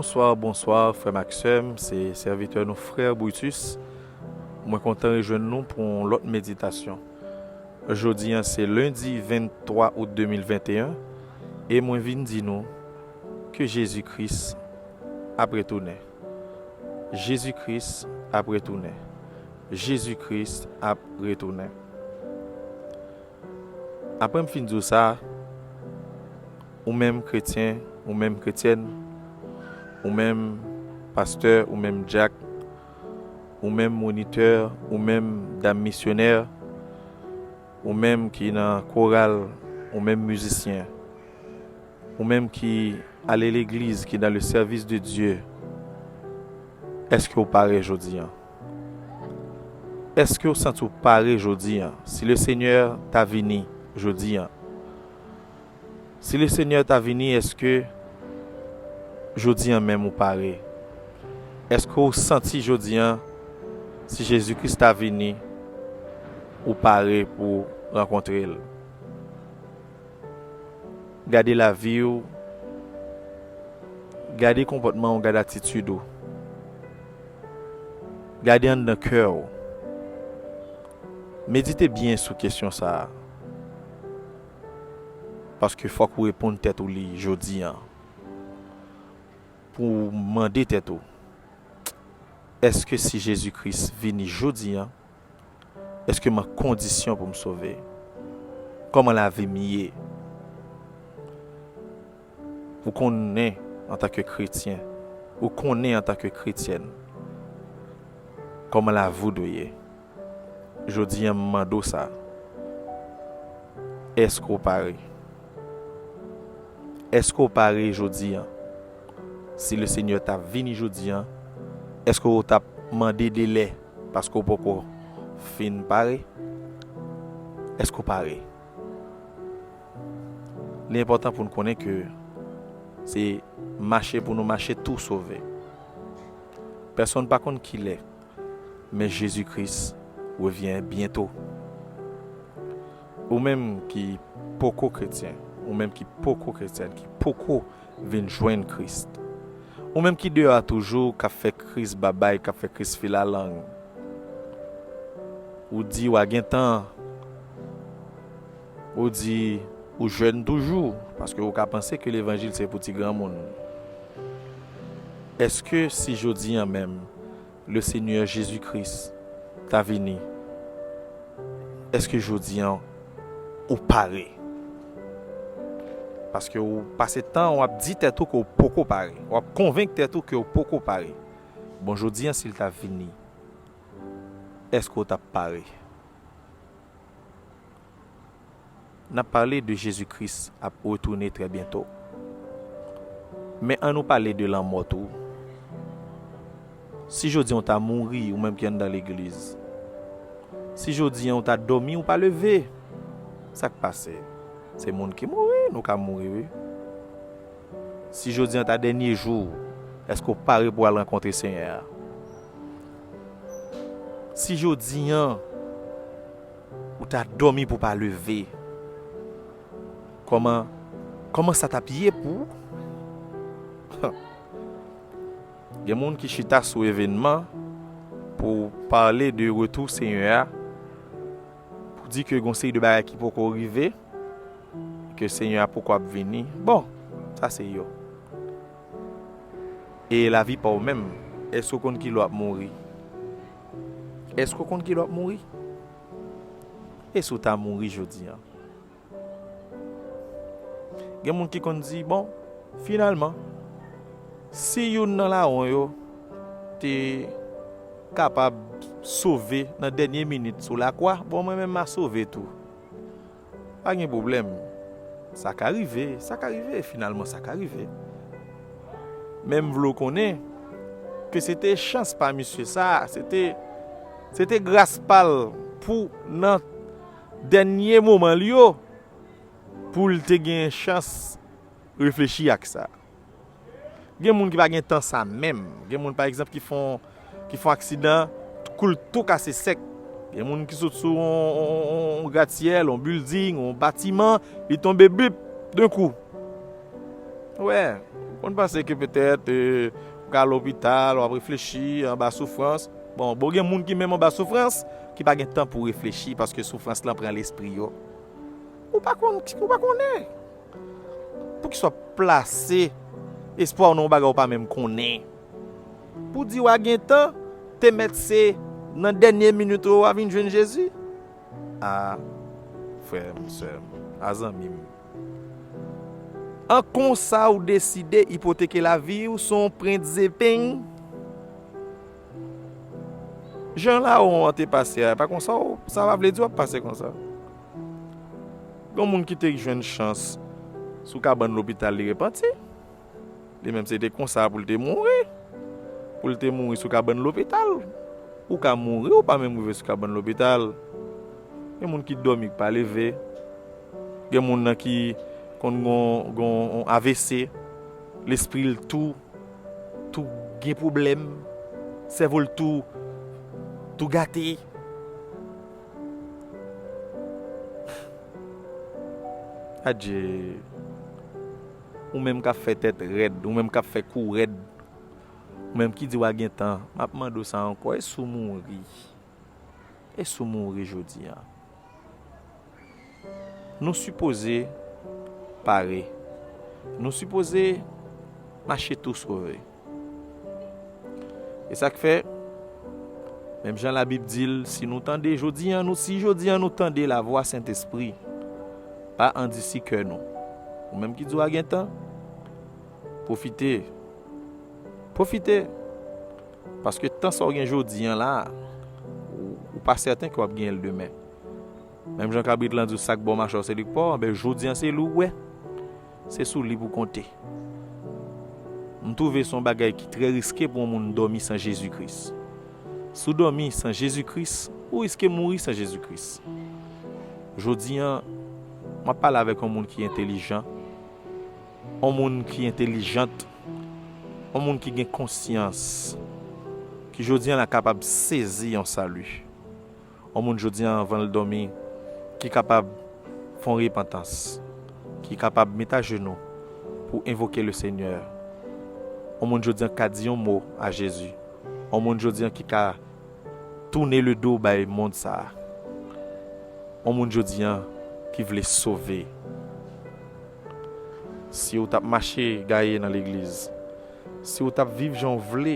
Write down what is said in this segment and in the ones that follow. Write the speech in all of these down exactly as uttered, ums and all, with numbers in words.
Bonswa, bonswa, frè m ak sè m. Se sèvitè nou, frè Brutus. Mwen kontan rejwenn nou pou yon lòt meditasyon. Jodi a, se lendi venntwa out de mil venteyen, e mwen vin di nou ke Jezi Kris ap retounen. Jezi Kris ap retounen. Jezi Kris ap retounen. Apre m fin di w sa, ou menm kretyen, ou menm kretyèn, ou menm pastè, ou menm dyak, ou menm monitè, ou menm dam misyonè, ou menm ki nan koral, ou menm mizisyen, ou menm ki ale legliz, ki dans le service de Dieu, èske w pare jodi a? Èske w santi w pare jodi a? Si le Senyè ta vini jodi a, si le Senyè ta vini, èske jodi a menm ou pare? Èske w santi jodi a, si Jezi Kris ta vini, ou pare pou rankontre l? Gade lavi w, gade konpòtman w, gade atitid ou, gade anndan kè w. Medite byen sou kesyon sa a, paske fòk ou reponn tèt ou li jodi a, pou w mande tèt ou, èske si Jezi Kris vini jodi a, èske m an kondisyon pou m sove? Kòman lavi m ye? Ou konnen, antanke kretyen, ou konnen, antanke kretyèn, kòman lavi w dwe ye? Jodi a, m mande w sa. Èske w pare? Èske w pare jodi a? Si le Senyè ta vini jodi a, èske w t ap mande delè paske w poko fin pare? Èske w pare? Li enpòtan pou n konnen ke se mache pou nou mache tou sove. Pèsonn pa konn kilè, men Jezi Kris revyen byento. Ou menm ki poko kretyen, ou menm ki poko kretyèn, ki poko vin jwenn Kris, ou menm ki deyò a toujou, k ap fè Kris babay, k ap fè Kris filalang, ou di w a gen tan, ou di ou jèn toujou, paske ou ka panse ke levanjil se pou ti granmoun. Èske si jodi a menm, le Senyè Jezi Kris ta vini, èske jodi a ou pare? Paske ou pase tan w ap di tèt ou ke w poko pare. W ap konvenk tèt ou ke w poko pare. Bon, jodi a, si l ta vini, èske w t ap pare? N ap pale de Jezi Kris ap retounen trè byento. Men ann nou pale de lanmò tou. Si jodi a w ta mouri, ou menm ki anndan legliz, si jodi a w ta dòmi, ou pa leve, sa k pase? Se moun ki mouri, nou ka mouri, wi. Si jodi a ta dènye jou w, èske w pare pou w al rankontre Senyè a? Si jodi a ou ta dòmi pou w pa leve, kòman, kòman sa t ap ye pou ou? Gen moun ki chita sou evènman pou pale de retou Senyè a, pou di ke gon seri de bagay ki poko rive, ke Senyè a poko ap vini. Bon, sa se yo. E lavi pa w menm, èske w konn kilè w ap mouri? Èske w konn kilè w ap mouri? E si w ta mouri jodi a? Gen moun ki konn di, bon, finalman, si youn nan lawon yo te kapab sove nan dènye minit sou lakwa, bon, mwen menm m a sove tou. Pa gen pwoblèm. Sa ka rive, sa ka rive, finalman, sa ka rive. Men m vle w konnen ke se te chans pa misye sa, se te, se te gras pa l pou nan dènye moman l yo, pou l te gen chans reflechi ak sa. Gen moun ki pa gen tan sa menm. Gen moun, pa egzanp, ki fè yon, ki fè yon aksidan, kou l tou kase sèk. Gen moun ki sot sou yon, yon, yon, yon gratyèl, yon bilding, yon batiman, li tonbe bip, de kou. Wè, Konn panse ke petèt, e, ou ka lopital, w ap reflechi, anba soufrans. Bon, bon, gen moun ki menm anba soufrans, ki pa gen tan pou reflechi, paske soufrans lan pran lespri yo. Ou pa konn, ou pa konnen. Poukisa w ap plase espwa w nan yon bagay ou pa menm konnen? Pou di w a gen tan, te mèt se nan dènye minit ou a vin jwenn Jezi? A, frè m, sè m, a zanmi m. An konsa ou deside ipoteke lavi w sou yon prent zepeng? Jan lawon an te pase a, pa konsa w, sa pa vle di w ap pase konsa. Gen moun ki te jwenn chans sou kabann lopital li repanti. Li menm se te konsa pou l te mouri. Pou l te mouri sou kabann lopital. Ou ka mouri, ou pa menm rive sou kabann lopital. Gen moun ki dòmi, ki pa leve. Gen moun nan ki konn gon, gon A V C. Lespri l tou, tou gen pwoblèm. Sèvo l tou, tou gate. Adje. Ou menm k ap fè tèt rèd, ou menm k ap fè kou rèd, ou menm ki di w a gen tan, m ap mande w sa ankò, èske w mouri? Èske w mouri jodi a? Nou sipoze pare. Nou sipoze mache tou sove. E sa k fè, menm jan Labib di l, si nou tande jodi a, nou, si jodi a nou tande lavwa Sentespri, pa andisi kè nou. Ou menm ki di w a gen tan, pwofite. Pwofite. Paske tan sa w gen jodi a la, ou, ou pa sèten ke w ap genyen l demen. Menm jan kabrit lan di w, sa k ba w mache w se li k pa w, anben jodi a se li w wè. Se sou li pou konte. M twouve se yon bagay ki trè riske pou yon moun dòmi san Jezi Kris. Si w dòmi san Jezi Kris, ou riske mouri san Jezi Kris. Jodi a, m ap pale avèk yon moun ki entelijan, yon moun ki entelijant, yon moun ki gen konsyans, ki jodi a la kapab sezi yon sali. Yon moun jodi a anvan l dòmi, ki kapab fè yon repantans, ki kapab met ajenou pou envoke le Senyè. Yon moun jodi a ka di yon mo a Jezi. Yon moun jodi a ki ka tounen le do bay mond sa a. Yon moun jodi a ki vle sove. Si w t ap mache gaye nan legliz, si w t ap viv jan w vle,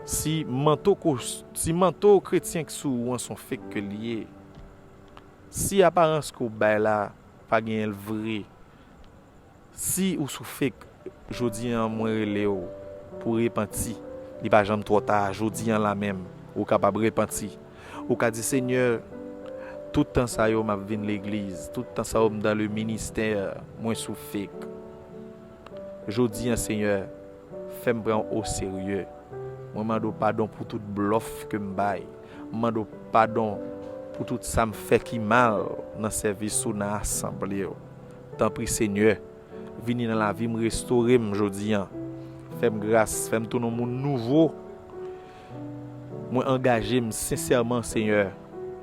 si manto ko-, si manto kretyen k sou ou an se yon fake ke l ye, si aparans ke w bay la pa genyen l vre, si ou sou fake, jodi a mwen rele w pou w repanti. Li pa janm twò ta, jodi a la menm, ou kapab repanti. Ou ka di, Senyè, tout tan sa yo m ap vin legliz, tout tan sa yo m dans le ministère, mwen sou fake. Jodi a, Senyè, fè m pran w o serye. Mwen mande w padon pou tout blòf ke m bay. M mande w padon pou tout sa m fè ki mal nan sèvis ou, nan asanble w. Tanpri, Senyè, vini nan lavi m, restore m jodi a. Fè m gras, fè m tounen yon moun nouvo. Mwen angaje m sensèman, Senyè,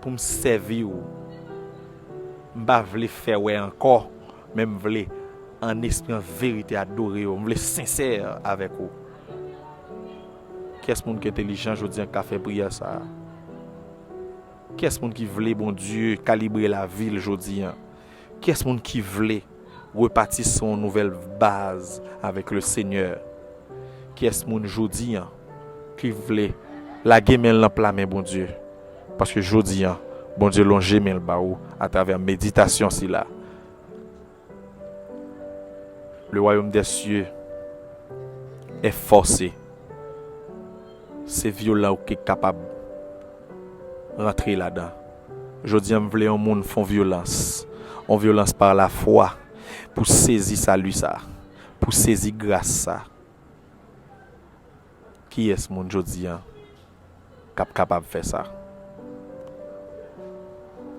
pou m sèvi w. M pa vle fè wè ankò, men m vle an espri, an verite, adore w. M vle sensè avèk ou. Kiyès moun ki entelijan jodi a k ka fè priyè sa a? Kiyès moun ki vle Bondye kalibre lavi l jodi a? Kiyès moun ki vle repati sou yon nouvèl baz avèk le Senyè? Kiyès moun jodi a ki vle lage men l nan pla men Bondye? Paske jodi a, Bondye lonje men l ba ou atravè meditasyon sila. Le royaume des cieux est forcé. Se vyolan ou ki kapab rantre ladan. Jodi a, m vle yon moun fè yon vyolans, yon vyolans pa lafwa, pou sezi sali sa, pou sezi gras sa. Kiyès moun jodi a k ap kapab fè sa?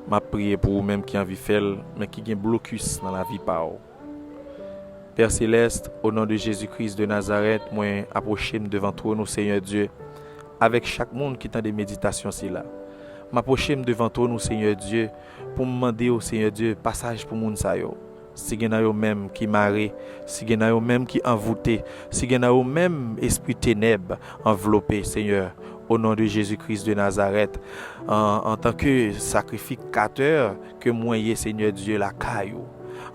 M ap priye pou ou menm ki anvi fè l, men ki gen blokis nan lavi pa w. Pè Selès, o non de Jezi Kris de Nazarèt, mwen apwoche m devan twòn ou, Senyè Dye, avèk chak moun ki tande meditasyon sila. M apwoche m devan twòn ou, Senyè Dye, pou m mande w, Senyè Dye, pasaj pou moun sa yo. Si gen nan yo menm ki mare, si gen nan yo menm ki anvoute, si gen nan yo menm espri tenèb anvlope, Senyè, o non de Jezi Kris de Nazarèt, an, antanke sakrifikatè ke mwen ye, Senyè Dye, lakay ou,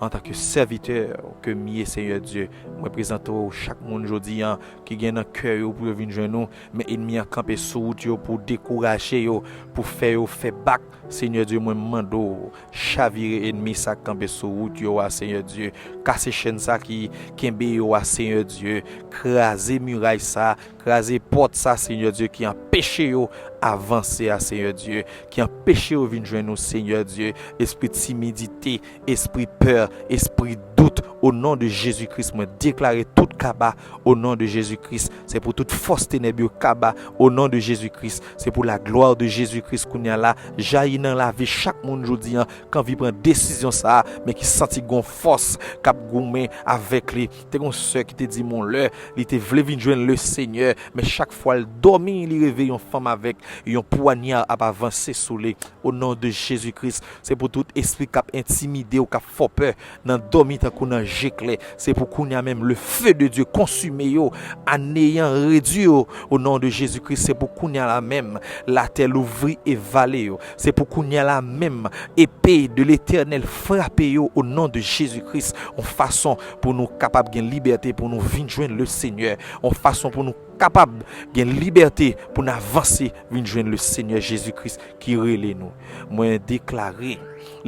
antanke sèvitè ke m ye, Senyè Dye, mwen prezante w chak moun jodi an ki gen nan kè yo pou yo vin jwenn ou, men ènmi an kanpe sou wout yo pou dekouraje yo, pou fè yo fè bak. Senyè Dye, mwen mande w, chavire ènmi sa k kanpe sou wout yo a, Senyè Dye. Kase chèn sa ki kenbe yo a, Senyè Dye. Kraze miray sa, kraze pòt sa, Senyè Dye, ki anpeche yo avanse a, Senyè Dye, ki anpeche yo vin jwenn ou, Senyè Dye. Espri timidite, espri pè, espri dout, o non de Jezi Kris, mwen deklare tout kaba, o non de Jezi Kris. Se pou tout fòs tenèb yo kaba, o non de Jezi Kris. Se pou laglwa de Jezi Kris kounye a la jayi nan lavi chak moun jodi an, k anvi pran desizyon sa a, men ki santi gon fòs k ap goumen avèk li. Te gon sè ki te di m yon lè, li te vle vin jwenn le Senyè, men chak fwa l dòmi, li reve yon fanm avèk yon pwanya ap avanse sou li. O non de Jezi Kris, se pou tout espri k ap entimide w, k ap fè w pè nan dòmi tankou nan je klè. Se pou kounye a menm, le feu de Dieu konsime yo, aneyan redwi yo, o non de Jezi Kris. Se pou kounye a la menm, latè louvri e vale yo. Se pou kounye a la menm, epe de Letènèl frape yo, o non de Jezi Kris. Yon fason pou nou kapab gen libète, pou nou vin jwenn le Senyè. Yon fason pou nou kapab gen libète, pou n avanse, vin jwenn le Senyè Jezi Kris ki rele nou. Mwen deklare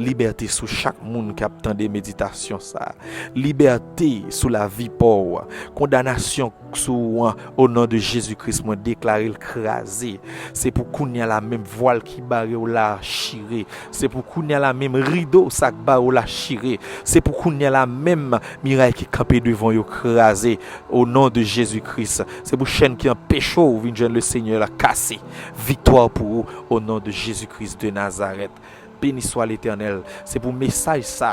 libète sou chak moun k ap tande meditasyon sa a. Libète sou lavi pa w. Kondanasyon sou ou an, o non de Jezi Kris, mwen deklare l kraze. Se pou kounye a la menm vwal ki bare w la chire. Se pou kounye a la menm rido sa k bare w la chire. Se pou kounye a la menm miray ki kanpe devan yo kraze. O non de Jezi Kris. Se pou chèn ki anpeche w vin jwenn le Senyè la kase. Viktwa pou ou, o non de Jezi Kris de Nazarèt. Beni swa Letènèl. Se pou mesaj sa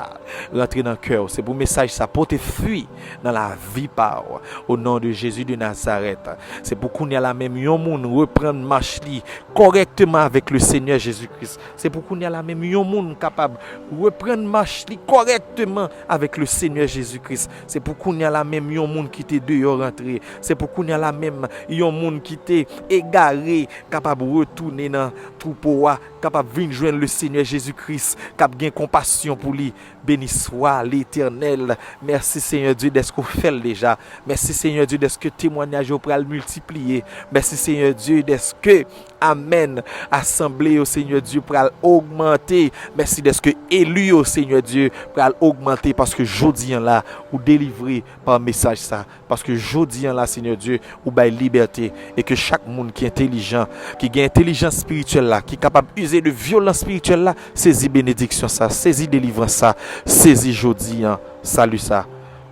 rantre nan kè w. Se pou mesaj sa pote fwi nan lavi pa w. O non de Jezi de Nazarèt. Se pou kounye a la menm yon moun reprann mach li kòrèkteman avèk le Senyè Jezi Kris. Se pou kounye a la menm yon moun kapab reprann mach li kòrèkteman avèk le Senyè Jezi Kris. Se pou kounye a la menm yon moun ki te deyò rantre. Se pou kounye a la menm yon moun ki te egare kapab retounen nan twoupo a, kapab vin jwenn le Senyè Jezi Kris, k ap gen konpasyon pou li. Beni swa Letènèl. Mèsi, Senyè Dye, dèske w fè l deja. Mèsi, Senyè Dye, dèske temwanyaj yo pral miltipliye. Mèsi, Senyè Dye, dèske, amèn, asanble yo, Senyè Dye, pral ogmante. Mèsi dèske eli yo, Senyè Dye, pral ogmante, paske jodi an la, ou delivre pa mesaj sa. Paske jodi an la, Senyè Dye, ou bay libète, e ke chak moun ki entelijan, ki gen entèlijans espirityèl la, ki kapab ize de vyolans espirityèl la, sezi benediksyon sa, sezi delivrans sa, sezi jodi an, sali sa.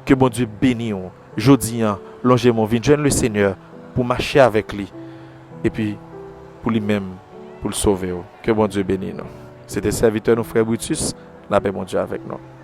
Ke Bondye beni w jodi an, lonje men w vin jwenn le Senyè pou mache avèk li, epi pou li menm, pou l sove w. Ke Bondye beni nou. Se te sèvitè nou, frè Brutus, lapè Bondye avèk nou.